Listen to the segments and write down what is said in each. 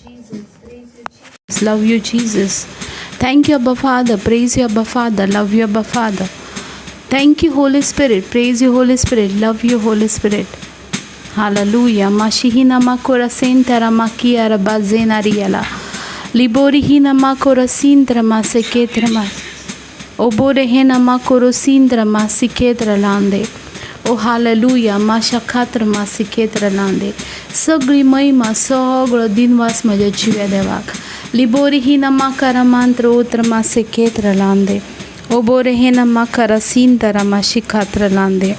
Jesus, praise you, Jesus. Love you, Jesus. Thank you, Abba Father. Praise you, Abba Father. Love you, Abba Father. Thank you, Holy Spirit. Praise you, Holy Spirit. Love you, Holy Spirit. Hallelujah. Mashihina makora sentara makiara bazena riala. Liborihina makora sintra maseketra ma. Oborehena makoro sindra masiketra lande. O hallelujah. माशाखात्र मासिकेत्र लांदे. सगळी महिमा सगळो दिनवास म्हज्या जिव्या देवाक. लिबोरिहिना माकारा मांत्र ओत्र मासेकेत्र लांदे. ओबोरेहेना माकारा सिंतरा माशिखात्र लांदे.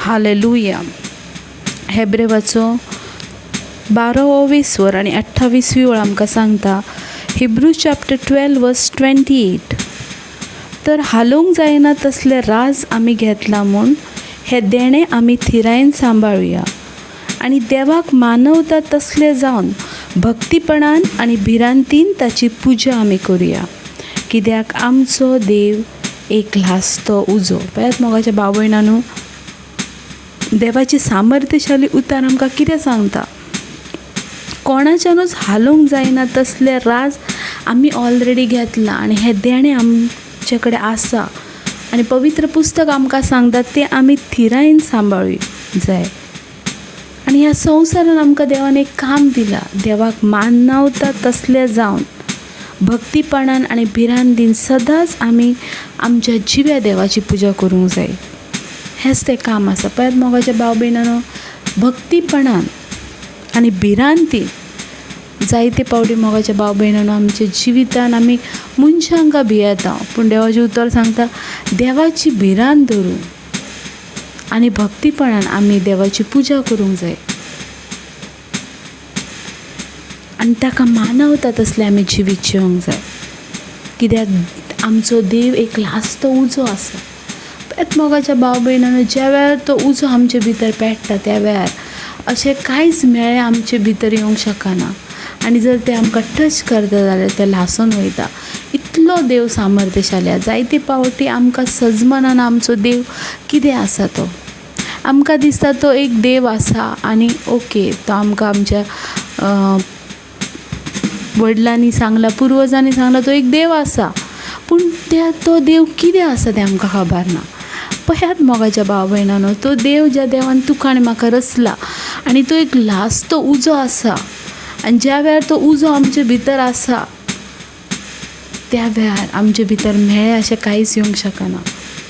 Hallelujah. हेब्रेवाचो 12वो वेस्वर आनी 28वी वळ आमकां सांगता, हिब्रू चॅप्टर 12 वर्स 28. तर हालोवंक जायना तसले राज आमी घेतला म्हूण हे देणें आमी थिरायेन सांबाळुया आनी देवाक मानवता तसले जावन भक्तीपणान आनी भिरांतीन ताची पुजा आमी करुया, कित्याक आमचो देव एक ल्हासतो उजो. पळयात मोगाच्या भाव भयणांनो, देवाची सामर्थ्यशाली उतार आमकां कितें सांगता? कोणाच्यानूच हालोवंक जायना तसले राज आमी ऑलरेडी घेतला आनी हें देणें आमचे कडेन आसा आनी पवित्र पुस्तक आमकां सांगता तें आमी थिरायेन सांबाळूंक जाय. आनी ह्या संवसारान आमकां देवान एक काम दिलां, देवाक मानवता तसलें जावन भक्तीपणान आनी भिरांतीन सदांच आमी आमच्या जिव्या देवाची पुजा करूंक जाय. हेंच तें काम आसा. पळयात मोगाच्या भाव भयणांनो, भक्तीपणान आनी भिरांतीन जायते पावटी मोगाच्या भाव भयणांनो आमच्या जिवितान आमी मनशांक भियेता, पूण देवाचें उतर सांगता देवाची भिरांत धरून आनी भक्तीपणान आमी देवाची पुजा करूंक जाय आनी ताका मानवता तसलें आमी जिवीत जिवंक जाय, कित्याक आमचो देव एक लासतो उजो आसा. पळयात मोगाच्या भाव भयणांनो, ज्या वेळार तो उजो आमचे भितर पेट्टा त्या वेळार अशें कांयच मेळ्ळें आमचे भितर येवंक शकना आनी जर तें आमकां टच करता जाल्यार तें ल्हासोन वयता. इतलो देव सामर्थ्यशाली आसा. जायते पावटी आमकां सजमनान आमचो देव कितें आसा तो आमकां दिसता तो एक देव आसा आनी ओके तो आमकां आमच्या वडिलांनी सांगलां, पुर्वजांनी सांगलां तो एक देव आसा, पूण त्या तो देव कितें आसा तें आमकां खबर ना. पळयात मोगाच्या भाव भयणांनो, तो देव ज्या देवान तुका आनी म्हाका रचला आनी तो एक ल्हासतो उजो आसा आनी ज्या वेळार तो उजो आमचे भितर आसा त्या वेळार आमचे भितर म्हेळें अशें कांयच येवंक शकना.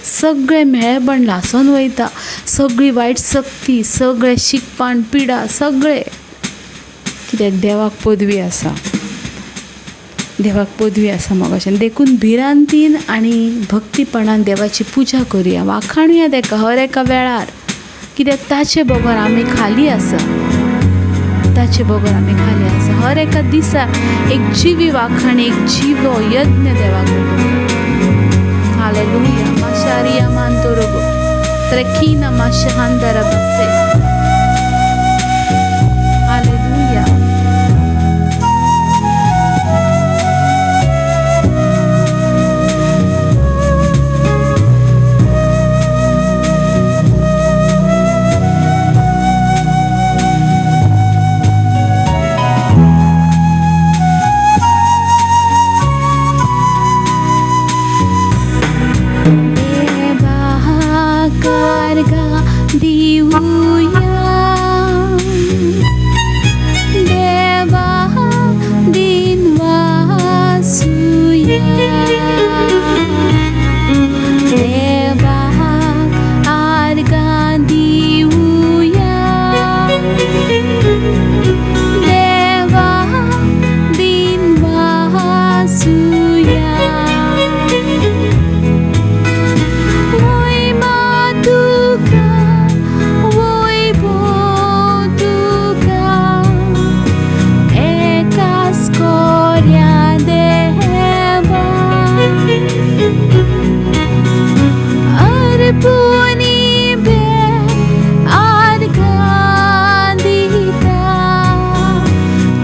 सगळें म्हेळेपण ल्हासोन वयता, सगळी वायट सक्ती, सगळें शिकपान पिडा, सगळें, कित्याक देवाक पदवी आसा, देवाक पदवी आसा मोगाच्यान. देखून भिरांतीन आनी भक्तीपणान देवाची पुजा करुया, वाखाणुया तेका हर एका वेळार, कित्याक ताचे बगर आमी खाली आसा, ताचे बगर आमी खाली आसा. हर एका दिसा एक जिवी वाखाणी, एक जिवो यज्ञ देवाक. हालेलुया. माशारिया मांतोरोगो त्रेखीना माशहांदरा बसे. हालेलुया.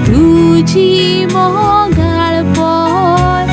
तुजी मोगाळ पोर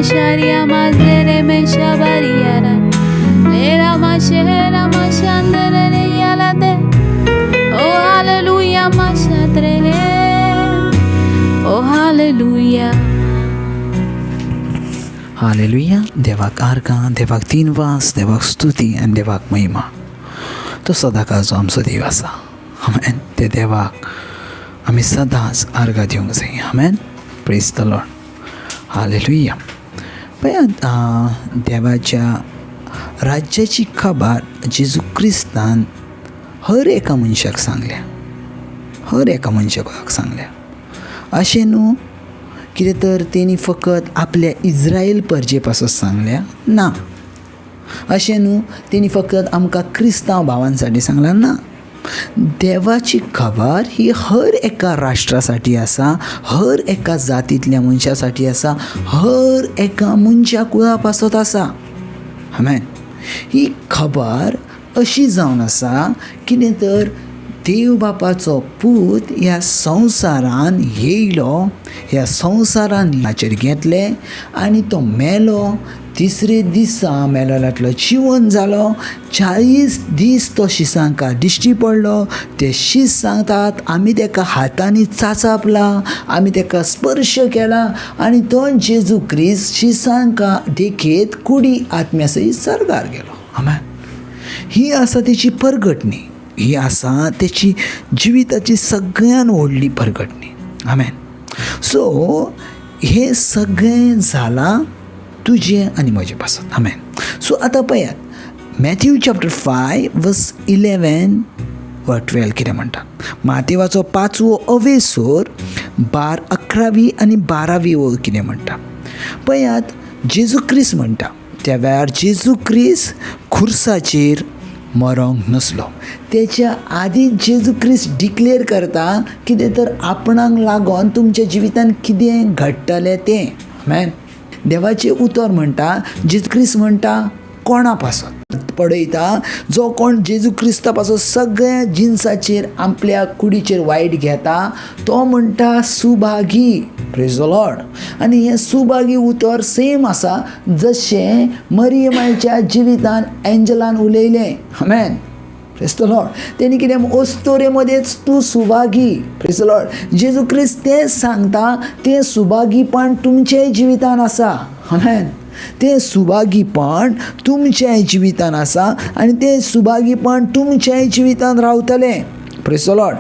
masharia mazere meshabariara lera mashera mashandere yalade. Oh hallelujah mashatre. Oh hallelujah. Hallelujah. देवाक आर्गां, देवाक दिनवास, देवाक स्तुती आनी देवाक महिमा. तो सदांकाळचो आमचो देव आसा. आमेन. ते देवाक आमी सदांच आर्गां दिवंक जाय. आमेन. Praise the Lord. Hallelujah. पळयात, देवाच्या राज्याची खबर जेजू क्रिस्तान हर एका मनशाक सांगल्या, हर एका मनशाक सांगल्या. अशें न्हू कितें तर तेणी फकत आपल्या इज्रायल परजे पासत सांगल्या ना, अशें न्हू तेणी फकत आमकां क्रिस्तांव भावांसाठी सांगलां ना. देवाची खबर ही हर एका राष्ट्रासाठी आसा, हर एका जातींतल्या मनशासाठी आसा, हर एका मनशा कुळा पासत आसा. आमेन. ही खबर अशी जावन आसा कितें तर देव बापाचो पूत ह्या संवसारान येयलो, ह्या संवसारान हाचेर घेतलें आनी तो मेलो. तिसरे दिसा मेलोलांतलो जिवन जालो. 40 दीस तो शिसांका दिश्टी पडलो. ते शीस सांगतात आमी तेका हातांनी चाचापला, आमी तेका स्पर्श केला आनी तो जेजू क्रिस्त शिसांका देखीत कुडी आत्म्या सयत सर्गार गेलो. आमेन. ही आसा तेची परगटणी, ही आसा तेची जिविताची सगळ्यान व्हडली परगटणी. आमेन. सो हें सगळें जालां तुजें आनी म्हजें पासत. आमेन. सो आतां पळयात, मॅथ्यू चॅप्टर 5 वर्स 11 वा 12 कितें म्हणटा. मातेवाचो 5वो अवेसोर 11वी आनी 12वी ओळ कितें म्हणटा पळयात. जेजू क्रिस्त म्हणटा, त्या वेळार जेजू क्रिस्त खुर्साचेर मरोंक नसलो. तेच्या आदीं जेजू क्रिस्त डिक्लेर करता कितें तर आपणाक लागून तुमच्या जिवितान कितें घडटलें तें. आमेन. देवाचें उतर म्हणटा, जेजू क्रिस्त म्हणटा कोणा पासत पडयता, जो कोण जेजू क्रिस्ता पासत सगळ्या जिन्साचेर आपल्या कुडीचेर वायट घेता तो म्हणटा सुभागी. Praise the Lord. आनी हें सुभागी उतर सेम आसा जशें मरियमायच्या जिवितान एंजलान उलयलें. आमेन. Praise the Lord. तेणी कितें अस्तोरे मदेंच तूं सुभागी. Praise the Lord. जेजू क्रिस्त तें सांगता, तें सुभागीपण तुमचेय जिवितान आसा. आमेन. तें सुभागीपण तुमच्याय जिवितान आसा आनी तें सुभागीपण तुमच्याय जिवितान रावतलें. Praise the Lord.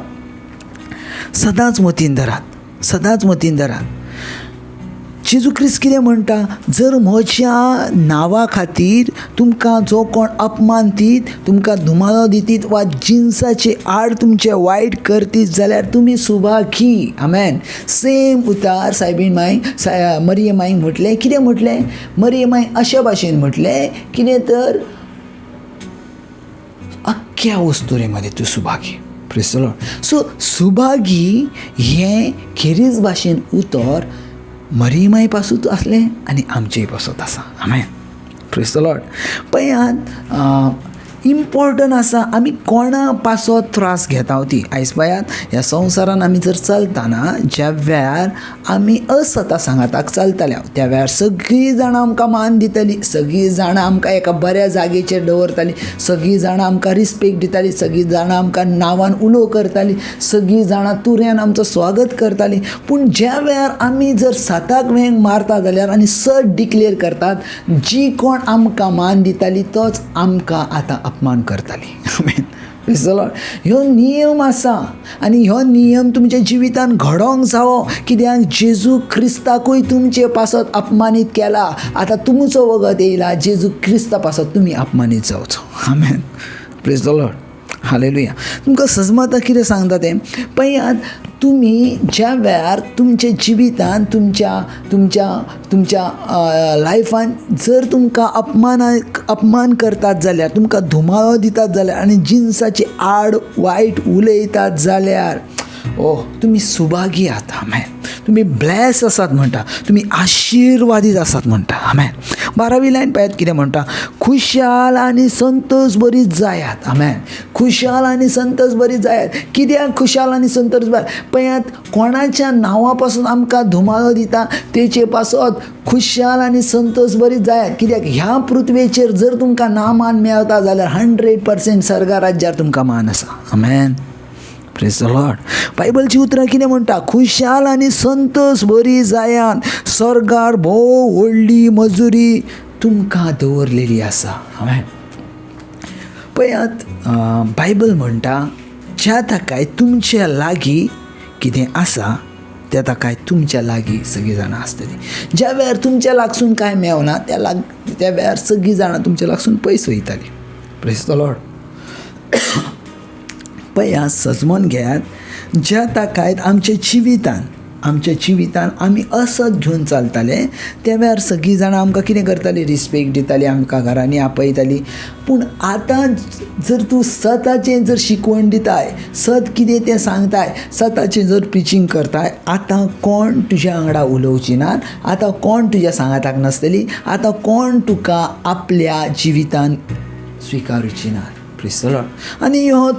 सदांच मतीन धरात, सदांच मतीन धरात. जेजू क्रिस्त कितें म्हणटा, जर म्हज्या नांवा खातीर तुमकां जो कोण अपमान दीत, तुमकां धुमालो दितीत वा जिन्साचे आड तुमचें वायट करतीत जाल्यार तुमी सुभागी. आमेन. सेम उतार सायबीण माई मरिये माईक म्हटलें. कितें म्हटलें मरिये माई? अशे भाशेन म्हटलें कितें तर अख्ख्या वस्तुरे मदें तूं Subhagi. Praise the Lord. So Subhagi हें खेरीज भाशेन उतर मरियमाय पासून आसलें आनी आमचेय पासत आसा. आमेन. Praise the Lord. पळयात, इम्पॉर्टंट आसा आमी कोणा पासत त्रास घेता ती. आयज पळयात, ह्या संवसारान आमी जर चलतना ज्या वेळार आमी असता सांगाताक चलतले त्या वेळार सगळीं जाणां आमकां मान दितलीं, सगळीं जाणां आमकां एका बऱ्या जागेचेर दवरतालीं, सगळीं जाणां आमकां रिस्पेक्ट दितालीं, सगळीं जाणां आमकां नांवान उलो करतालीं, सगळीं जाणां तुऱ्यान आमचो स्वागत करतालीं. पूण ज्या वेळार आमी जर साताक वेंग मारता जाल्यार आनी सट डिक्लेर करतात, जी कोण आमकां मान दिताली तोच आमकां आतां अपमान करताली. आमेन. Praise the Lord. ह्यो नियम आसा आनी ह्यो नियम तुमच्या जिवितान घडोवंक जावो. कित्याक जेजू क्रिस्ताकूय तुमचे पासत अपमानीत केला. आतां तुमचो वगत येयला जेजू क्रिस्ता पासत तुमी अपमानीत जावचो. आमेन. Praise the Lord. Hallelujah. तुमकां सजमता कितें सांगता तें पळयात. तुमी ज्या वेळार तुमच्या जिवितान तुमच्या तुमच्या तुमच्या लायफान जर तुमकां अपमान करतात जाल्यार, तुमकां धुमाळो दितात जाल्यार आनी जिन्साचे आड वायट उलयतात जाल्यार ओह तुमी सुभागी आहात. आमेन. तुमी ब्लॅस आसात म्हणटा, तुमी आशिर्वादीत आसात म्हणटा. आमेन. 12वी लायन पळयात कितें म्हणटा, खुशाल आनी संतोष बरीत जायात. आमेन. खुशाल आनी संतोष बरीत जायात. कित्याक खुशाल आनी संतोष बरी? पळयात कोणाच्या नांवा पासून आमकां धुमाळो दिता तेचे पासत खुशाल आनी संतोष बरीत जायात. कित्याक ह्या पृथ्वेचेर जर तुमकां ना मान मेळता जाल्यार 100% सर्गा राज्यार तुमकां मान आसा. आमेन. Praise the Lord. बायबलची उतरां कितें म्हणटा, खुशाल आनी संतोष बरी जायात, सर्गार भोव व्हडली मजुरी तुमकां दवरलेली आसा. हांवें पळयात बायबल म्हणटा ज्या ताकाय तुमच्या लागीं कितें आसा त्या ताकाय तुमच्या लागीं सगळीं जाणां आसतलीं. ज्या वेळार तुमच्या लागसून कांय मेवना त्या वेळार सगळीं जाणां तुमच्या लागसून पयस वयतालीं. Praise the Lord. पळयात सजमोन घेयात, ज्या ताकाय आमच्या जिवितान आमी असत घेवन चलताले त्या वेळार सगळीं जाणां आमकां कितें करतालीं, रिस्पेक्ट दितालीं, आमकां घरांनी आपयतालीं. पूण आतां जर तूं सताचें जर शिकवण दिताय, सत कितें तें सांगताय, सताचें जर प्रिचींग करताय, आतां कोण तुज्या वांगडा उलोवची नात, आतां कोण तुज्या सांगाताक नासतली, आतां कोण तुका आपल्या जिवितान स्विकारुची नात. Praise the Lord. आनी ह्यो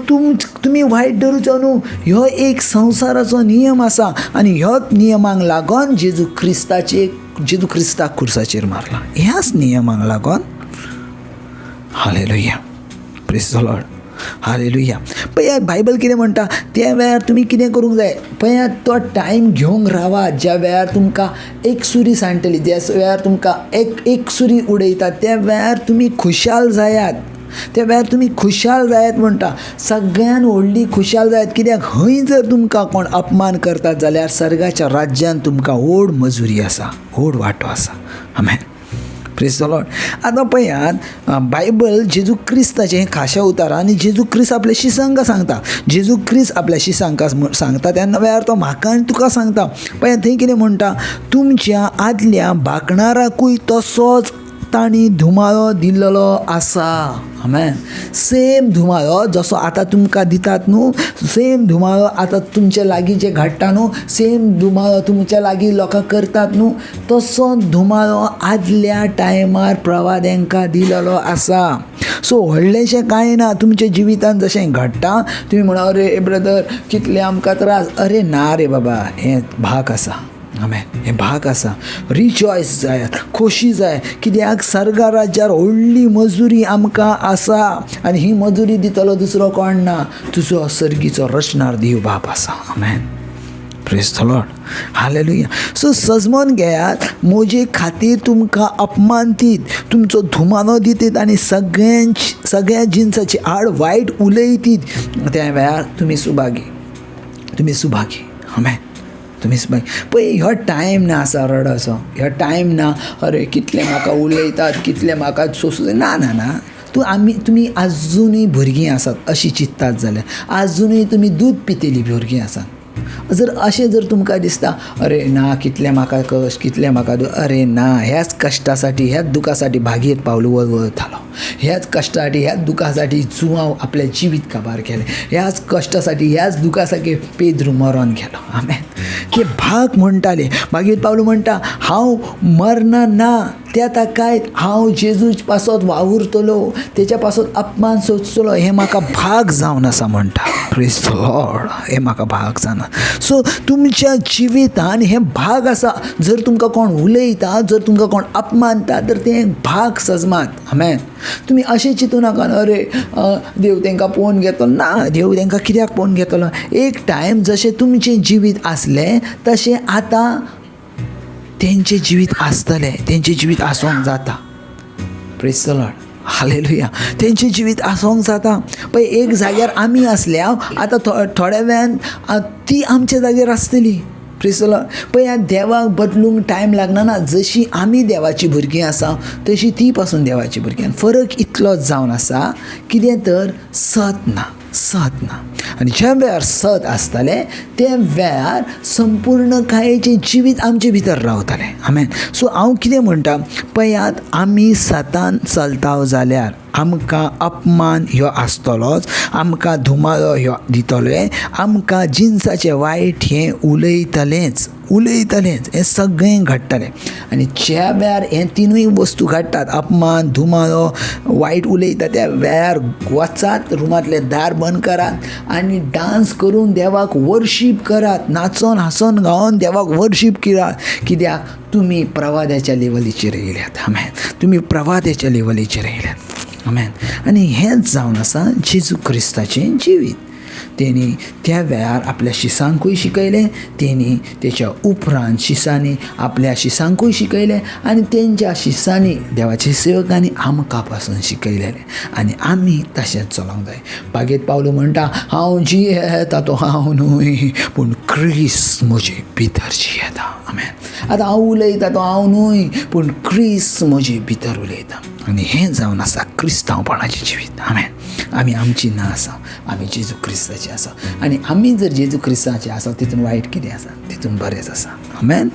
तुमी वायट धरुचो न्हू, ह्यो एक संवसाराचो नियम आसा आनी ह्योच नियमांक लागून जेजू क्रिस्ताक खुर्साचेर मारला. ह्याच नियमांक लागून. Hallelujah. Praise the Lord. Hallelujah. पळयात बायबल कितें म्हणटा, त्या वेळार तुमी कितें करूंक जाय. पळयात तो टायम घेवंक रावात ज्या वेळार तुमकां एक सुरी सांडटली, ज्या वेळार तुमकां एक सुरी उडयता त्या वेळार तुमी खुशाल जायात. त्या वेळार तुमी खुशाल जायात म्हणटा, सगळ्यान व्हडली खुशाल जायात. कित्याक हंय जर तुमकां कोण अपमान करतात जाल्यार सर्गाच्या राज्यान तुमकां व्हड मजुरी आसा, व्हड वांटो आसा. आमेन. Praise the Lord. आतां पळयात बायबल जेजू क्रिस्ताचें हें खाशा उतार आनी जेजू क्रिस्त आपल्या शिसांकां सांगता. जेजू क्रिस्त आपल्या शिसांकां सांगता तेन्ना वेळार तो म्हाका आनी तुका सांगता. पळयात थंय कितें म्हणटा, तुमच्या आदल्या बाकणाराकूय तसोच तांणी धुमाळो दिल्लो आसा. आमेन. सेम धुमाळो जसो आतां तुमकां दितात न्हू, सेम धुमाळो आतां तुमच्या लागीं जे घडटा न्हू, सेम धुमाळो तुमच्या लागीं लोकां करतात न्हू, तसो धुमाळो आदल्या टायमार प्रवाद्यांकां दिलेलो आसा. सो व्हडलेंशें कांय ना तुमच्या जिवितान जशें घडटा तुमी म्हणा अरे ब्रदर कितले आमकां त्रास. अरे ना रे बाबा, हें भाग आसा. आमेन. हें भाग आसा. रिजॉयस जायात, खोशी जाय, कित्याक सर्गा राज्यार व्हडली मजुरी आमकां आसा आनी ही मजुरी दितलो दुसरो कोण ना, तुजो सर्गीचो रचणार देव बाप आसा. आमेन. Praise the Lord. Hallelujah. So सजमोन घेयात, म्हजे खातीर तुमकां अपमान दीत, तुमचो धुमानो दितीत आनी सगळ्या जिनसाची आड वायट उलयतीत त्या वेळार तुमी सुभागी, तुमी सुभागी. आमेन. तुमी सुभागी. पळय ह्यो टायम ना आसा रडोचो, ह्यो टायम ना अरे कितले म्हाका उलयतात, कितले म्हाका सोंसूं ना ना ना. तुमी आजुनूय भुरगीं आसात अशी चिंततात जाल्यार, आजुनूय तुमी दूद पितेली भुरगीं आसात. जर अशें जर तुमकां दिसता अरे ना कितलें म्हाका कश्ट, कितलें म्हाका अरे ना, ह्याच कश्टासाठी ह्याच दुखासाठी भागीर पावलू वळवळतालो, ह्याच कश्टासाठी ह्याच दुखासाठी जुवांव आपलें जिवीत काबार केलें, ह्याच कश्टासाठी ह्याच दुखासाठी पेद्रू मरोन गेलो. आमेन. ते भाग म्हणटाले, मागीर पावलू म्हणटा हांव मरना ना त्या ताकाय हांव जेजू पासत वावुरतलो, तेच्या पासत अपमान सोंसतलो, हें म्हाका भाग जावन आसा म्हणटा. प्रेज the Lord. हें म्हाका भाग जावन. सो तुमच्या जिवितान हें भाग आसा. जर तुमकां कोण उलयता, जर तुमकां कोण अपमानता तर तें भाग सजमात. आमेन. तुमी अशें चिंतू नाका अरे देव तांकां पळोवन घेतलो ना, देव तांकां कित्याक पळोवन घेतलो. एक टायम जशें तुमचें जिवीत आसलें तशें आतां तेंचें जिवीत आसतलें, तेंचें जिवीत आसोंक जाता. Praise the Lord. Hallelujah. तेंचें जिवीत आसोंक जाता. पळय एक जाग्यार आमी आसल्या, आतां थोड्या वेळान ती आमच्या जाग्यार आसतली. Praise the Lord. पळय देवाक बदलूंक टायम लागना ना, जशी आमी देवाची भुरगीं आसा तशी ती पासून देवाची भुरगीं. फरक इतलोच जावन आसा कितें तर सत ना, सत ना. आनी ज्या वेळार सत आसतालें त्या वेळार संपूर्ण कायेचें जिवीत आमचे भितर रावतालें. आमेन. सो हांव कितें म्हणटा पळयात, आमी सतान चलता जाल्यार, आमकां अपमान ह्यो आसतलोच, आमकां धुमाळो ह्यो दितले, आमकां जिनसाचें वायट हें उलयतलेंच, उलयतलेंच, हें सगळें घडटलें. आनी ज्या वेळार हें तिनूय वस्तू घडटात, अपमान, धुमाळो, वायट उलयता, त्या वेळार वचात, रुमांतलें दार बंद करात आनी डांस करून देवाक वर्शीप करात, नाचोन हांसोन गावोन देवाक वर्शीप करात. कित्याक तुमी प्रवाद्याच्या लेवलीचेर येयल्यात. आमेन. तुमी प्रवाद्याच्या लेवलीचेर येयल्यात. आमेन. आनी हेंच जावन आसा जेजू क्रिस्ताचें जिवीत. तेणी त्या वेळार आपल्या शिसांकूय शिकयलें, तेणी तेच्या उपरांत शिसांनी आपल्या शिसांकूय शिकयलें आनी तेंच्या शिसांनी देवाच्या सेवकांनी आमकां पासून शिकयलेलें आनी आमी तशेंच चलोवंक जाय. बागेत पावलो म्हणटा, हांव जियेता तो हांव न्हय, पूण क्रिस्त म्हजे भितर जियेता. आमेन. आतां हांव उलयता तो हांव न्हय, पूण क्रिस्त म्हजे भितर उलयता. आनी हें जावन आसा क्रिस्तांवपणाचें जिवीत. आमेन. आमी आमची ना आसा, आमी जेजू क्रिस्ताची आसा. आनी आमी जर जेजू क्रिस्ताचे आसा, तितून वायट कितें आसा? तितून बरेंच आसा. आमेन.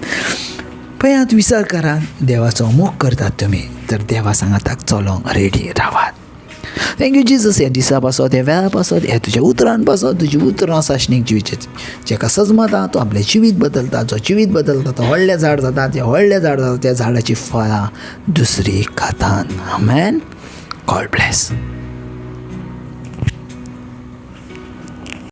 पळयात, विचार करात, देवाचो मोग करतात तुमी तर देवा सांगाताक चलोंक रेडी रावात. Thank you Jesus, ह्या दिसा पासत, ह्या वेळा पासत, ह्या तुज्या उतरान पासत. तुजी उतरां सासणीक जिवीत. जेका सजमता तो आपलें जिवीत बदलता, जो जिवीत बदलता तो व्हडलें झाड जाता, तें व्हडलें झाड जाता त्या झाडाची फळां दुसरी खातात. आमेन. God bless.